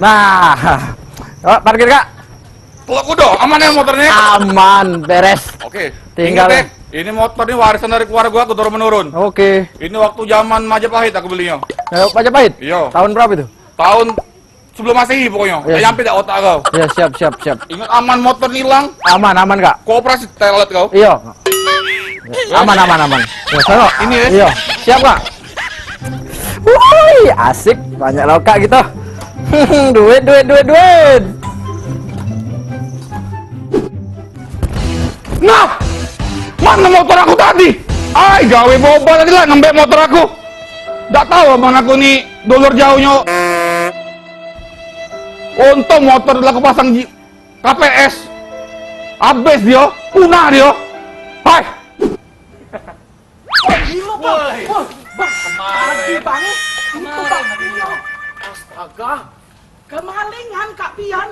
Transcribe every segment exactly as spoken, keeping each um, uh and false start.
Nah, Kak, parkir, Kak. Telok kudo, aman ya motornya? Aman, beres. Oke. Tinggal. Ingat ya, ini motor ini warisan dari keluarga aku turun menurun. Oke. Ini waktu zaman Majapahit aku belinya. Eh, Majapahit? Iya. Tahun berapa itu? Tahun sebelum Masehi pokoknya. Iya. Dah nyampe dah otak kau. Iya, siap, siap, siap. Ingat, aman motor hilang. Aman, aman, Kak. Kooperasi telat kau. Iya. Aman, aman, aman. Ya, sana. Ini ya. Iya, siap, Kak. Woi, asik, banyak lokak gitu. Duit, duit, duit, duit. Nah, mana motor aku tadi? Ai, gawe boba tadi lah ngambek motor aku. Dak tahu abang aku ni dulur jauhnyo. Untung motor lah aku pasang di K P S. Habis dia, punah dia. Hai. Woi, Bimo, Bang. Woi. Woi, Bang. Kemaren. Pagi, Bang. Ini kemaren tuh, Bang. Astaga. Kemalingan, Kak Pian.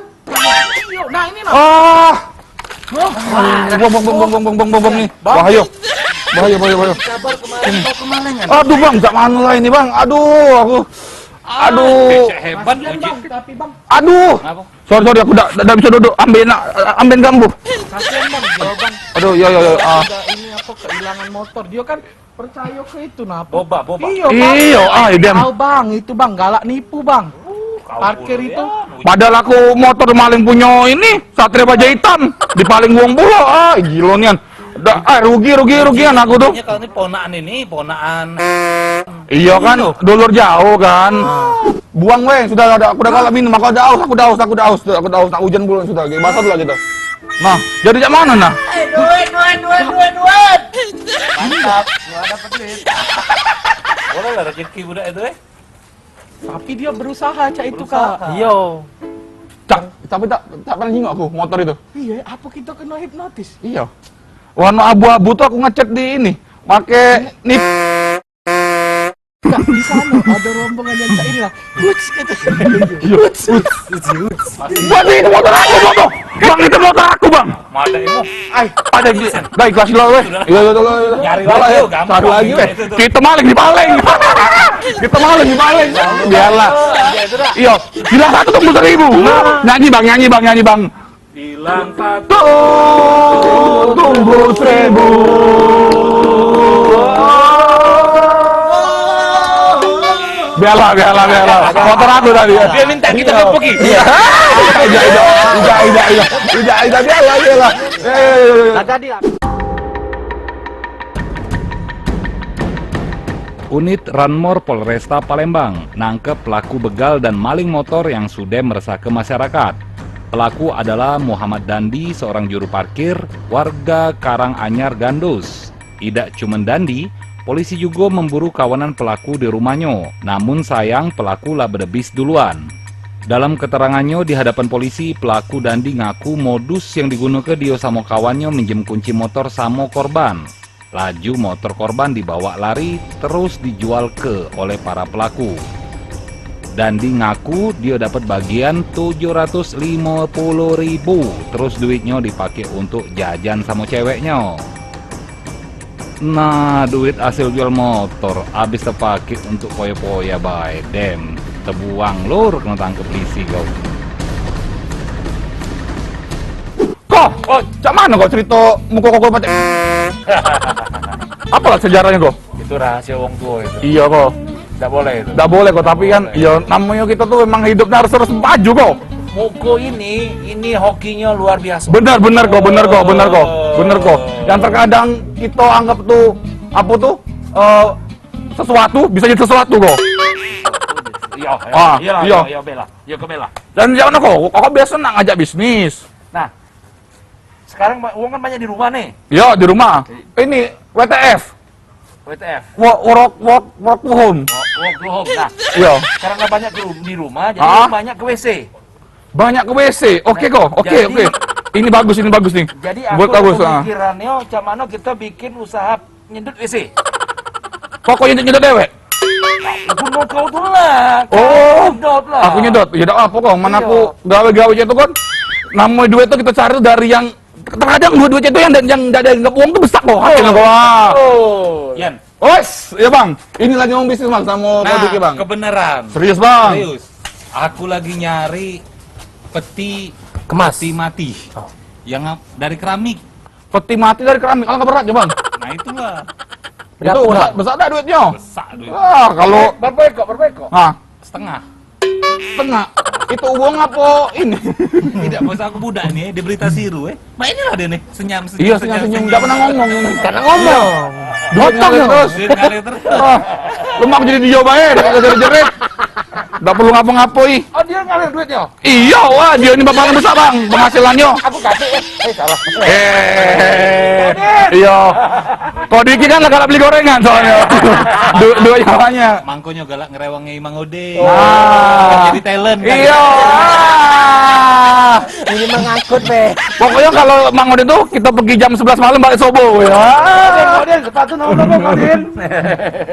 Iyo, nah ini, nah. Ah. Wah, bong, bong, bong, bong, bong, bong, bong, bong, nih. Bang. Bahaya. Bahaya, bahaya, bahaya. Kabar kemarin kau kemalingan. Aduh, Bang, cak mana lah ini, Bang? Aduh, aku. Aduh. Cek hebat, Kasian, Uji. Bang, tapi, Bang. Aduh. Kenapa? Sorry, sorry, aku dak, dak, dak bisa duduk. Ambil nak, ambil gambu. Kasian, Bang, dia, Bang. Aduh, yo, yo, yo. Ah. Udah ini apa, kehilangan motor. Dia kan percaya ke itu, nah. Boba, boba. Iyo, Bang. Iyo, ah, idem. Tahu, Bang, itu, Bang, galak nipu, Bang. Parkir itu. Padahal aku motor maling punyo ini, Satria Baja Hitam. Dipaling wong pulo. Ah, gilo nian. Dak, ah, rugi, rugi, rugian aku tuh. Kau ni ponakan ini, ponakan. Iyo kan, dulur jauh kan. Ah. Buang weh, sudah, sudah, aku dah galak minum, aku dah aus, aku dah aus, aku dah aus, aku dah aus, nak hujan pulo sudah, basah lah kita. Nah, jadi cak mana nah? Eh, duit, duit, duit, duit, duit. Mantap, gua dapat duit. Boleh lah rezeki budak itu, eh. Tapi dia berusaha cak itu, Kak. Berusaha. Iyo. Cak, tapi tak, tak pernah jingok aku motor itu. Iya, apa kita kena hipnotis? Iya. Warna abu-abu tuh aku ngecat di ini, make nip. Kak, di sana ada rombongan yang cak inilah. Uts, kata. Iya, uts, uts, uts. Bang, itu motor aku, motor. Bang, itu motor aku, Bang. Mada ilmu. Ai, ada di, baik, kasih lo, weh. Iya, iya, iya, iya. Nyari lagi, gampang. Cari lagi, weh. Itu tuh. Kita maling di paling. Kita maling di paling. Biarlah. Iya, itu dah. Iya, bilang satu tumbuh seribu. Nah. Nyanyi, Bang, nyanyi, Bang, nyanyi, Bang. Bilang satu, tumbuh seribu. Biarlah, biarlah, biarlah. Motor aku tadi ya. Dia minta kita tepuk, Ki. Iya. Iya, iya, iya, iya, iya, iya. Iya, iya, biarlah, biarlah. Iya, iya, iya, iya. Lah, jadi lah. Unit Ranmor Polresta Palembang nangkep pelaku begal dan maling motor yang sudah meresahke masyarakat. Pelaku adalah Muhammad Dandi, seorang juru parkir, warga Karanganyar Gandus. Idak cuman Dandi, polisi jugo memburu kawanan pelaku di rumahnyo. Namun sayang, pelaku la bedebis duluan. Dalam keterangannyo di hadapan polisi, pelaku Dandi ngaku modus yang digunake dio samo kawannyo minjem kunci motor samo korban. Laju motor korban dibawa lari, terus dijualke oleh para pelaku. Dandi ngaku dio dapat bagian tujuh ratus limo puluh ribu, terus duitnyo dipake untuk jajan samo ceweknyo. Nah, duit hasil jual motor habis tepake untuk poya-poya bae, dem. Tebuang lur kena tangkep polisi kau. Ko, oh, cak mano ko cerito muko kau pacak? Apalah sejarahnyo ko? Itu rahasia wong tuo itu. Iyo ko. Dak boleh itu. Dak boleh ko, tapi kan, iyo, namonyo kito tuh memang hidupnyo harus terus maju ko. Muko ini, ini hokinyo luar biaso. Bener, bener ko, bener ko, bener ko, bener ko. Yang terkadang kito anggap tuh, apo tuh, eh, sesuatu, bisa jadi sesuatu ko. Iyo, iyo, ah, iyo, iyo, iyo, bela. Iyo, ke bela. Dan jangan ko, kau biaso nak ngajak bisnis. Nah, sekarang ba-, wong kan banyak di rumah nih. Yo, di rumah. Ini W T F. W T F. Work, work, work, work from home. Work, work from home. Nah, yo. Sekarang kan banyak di ru-, di rumah, jadi wong banyak ke W C. Banyak ke W C. Oke ko. Oke, oke. Ini bagus, ini bagus nih. Jadi aku pemikirannya, cak mano kita bikin usaha nyedot W C. Pokoknya nyedot dewek. Guna kau tu lah. Oh, nyedot lah. Aku nyedot. Ya dak apa ko. Mana aku gawe-gawe cak tu kan. Namonyo duit tu kita cari dari yang terkadang duit-duit itu yang, yang dak ada, yang wong tu besak ko. Hati ko. Oh. Yan. Wes, ya Bang. Ini lagi ngomong bisnis Bang samo Nah, Diki Bang. Kebenaran. Serius Bang. Serius. Aku lagi nyari peti kemas, peti mati. Oh. Yang ap- dari keramik. Peti mati dari keramik, alangkah beratnyo, Bang. Nah, itulah. Itu besak, besak dak duitnyo? Besak duit. Ah, kalau berapa ekor, berapa ekor? Ah. Setengah. Setengah. Itu uang apa ini? Tidak, bos aku budak ni, eh, di berita siru, eh. Baik inilah dia ni, senyum, senyum, iya, senyum, senyum. Dak pernah ngomong ini. Dak pernah ngomong. Duit ngalir terus. Duit ngalir terus. Ah, lemak jadi dia bae, dak jerit-jerit. Dak perlu ngapa-ngapoi. Oh, dia ngalir duitnya? Iya, wah, dia ni paling besar, Bang, penghasilannya. Aku kasih, eh, eh, salah. Eh, iya. Kau dikit kan lah, kalau beli gorengan soalnya. Du- duit banyak. Mangkonyo galak ngerewangi Mang Udin. Ah. Jadi talent kan? Iya. Ini mengangkut, Be. Pokoknya kalau Mang Udin tuh kita pergi jam sebelas malam balik subuh ya. Udin, Udin, sepatu nomor berapa, Udin?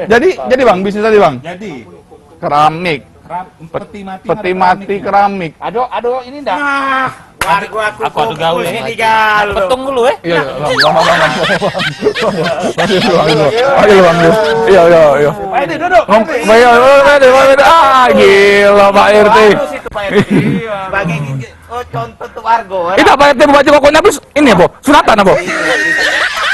Jadi, jadi Bang, bisnis tadi, Bang? Jadi. Keramik. Keram- peti mati, peti mati keramik. Ado, ado ini ndak? Nah, warga aku, aku ado gawe. Ini gal. Petung dulu, eh. Iya, iya, Bang, Bang, Bang, Bang. Lagi dulu, lagi dulu. Lagi dulu, Bang, dulu. Iya, iya, iya. Pak R T duduk. Ngom- Pak R T. Iya, iya, iya, iya, iya. Ah, gila, Pak R T. Bagus itu, Pak R T. Iya. Sebagai gigi, oh, contoh tuh warga, ya. Itu Pak R T baca pokoknya habis ini apa? Sunatan apa?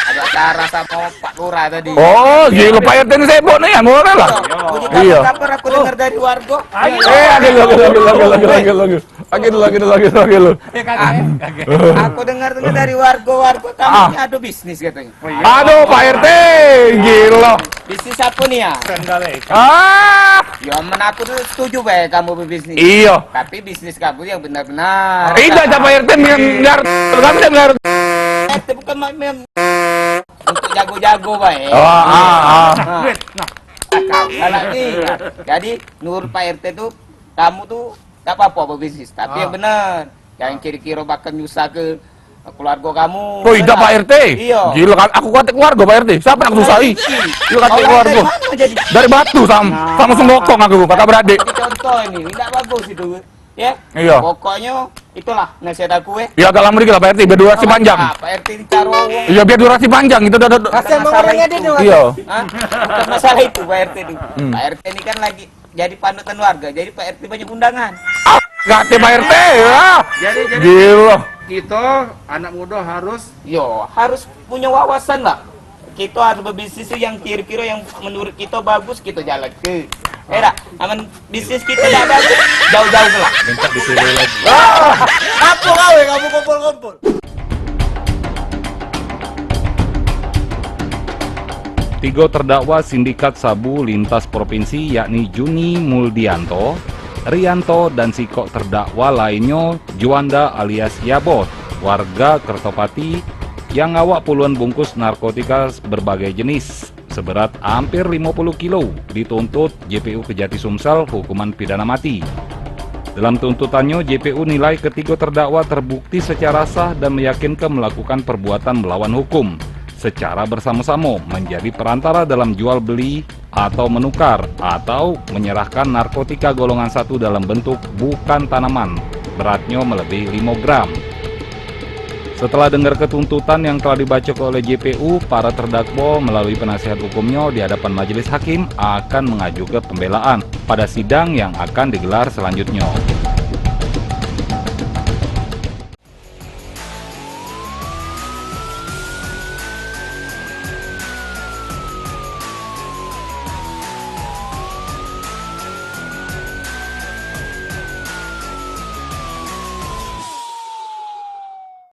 Ada acara sama Pak Lurah tadi. Oh, gila, Pak R T ni sibuk ni, ya, murah lah. Iya. Bunyi kabar-kabar aku dengar dari warga. Ayo. Eh, lagi, lagi, lagi, lagi, lagi, lagi, lagi. Lagi dulu, lagi dulu, lagi dulu, lagi dulu. Eh, kaget, eh, kaget. Aku dengar-dengar dari warga-warga kamu ni ada bisnis katanya. Oh, iya. Aduh, Pak R T, gila. Bisnis apa nih ya? Sandal, eh. Ah. Ya, men aku tuh setuju bae kamu berbisnis. Iya. Tapi bisnis kamu yang benar-benar. Tidak, Pak R T biar, biar, kamu biar. R T bukan ma- mem- untuk jago-jago bae. Oh, ah, ah. Nah. Nah. Kau salah nih. Jadi, menurut Pak R T tuh, kamu tuh dak apa-apa berbisnis, tapi yang bener. Jangan kira-kira bakal nyusah ke keluarga kamu. Oh, idak, Pak R T? Iya. Gila, kan aku kate keluarga, Pak R T. Siapa nak aku susahi? Gila, kate keluarga. Dari mana jadi? Dari Batu, Sam. Nah. Sama Sembokong aku, kakak beradik. Jadi contoh ini, idak bagus itu. Ya? Iya. Pokoknya itulah nasihat aku, eh. Ya, agak lama dikit lah, Pak R T, biar durasi panjang. Ah, Pak R T ini caro wong. Iya, biar durasi panjang, itu dah, dah, dah. Kasihan orang edit nih, Pak. Iya. Hah? Bukan masalah itu, Pak R T itu. Hmm. Pak R T ini kan lagi jadi panutan warga, jadi Pak R T banyak undangan. Ah, kate Pak R T, ya. Jadi, jadi gila. Kita anak muda harus, yo, harus punya wawasan lah. Kita harus berbisnis tuh yang kira-kira yang menurut kita bagus, kita jalan ke. Eh, dak? Aman bisnis kita dak bagus, jauh-jauh lah. Minta disuruh lagi. Ah, apa kau, eh, kamu kumpul-kumpul? Tiga terdakwa sindikat sabu lintas provinsi, yakni Juni Muldianto, Rianto, dan sikok terdakwa lainnya, Juanda alias Yabot, warga Kertopati, yang ngawak puluhan bungkus narkotika berbagai jenis seberat hampir lima puluh kilo, dituntut J P U Kejati Sumsel hukuman pidana mati. Dalam tuntutannya, J P U nilai ketiga terdakwa terbukti secara sah dan meyakinkan melakukan perbuatan melawan hukum secara bersama-sama, menjadi perantara dalam jual beli atau menukar atau menyerahkan narkotika golongan satu dalam bentuk bukan tanaman, beratnya melebihi lima gram. Setelah dengar ketuntutan yang telah dibacakan oleh J P U, para terdakwa melalui penasihat hukumnya di hadapan majelis hakim akan mengajukan pembelaan pada sidang yang akan digelar selanjutnya.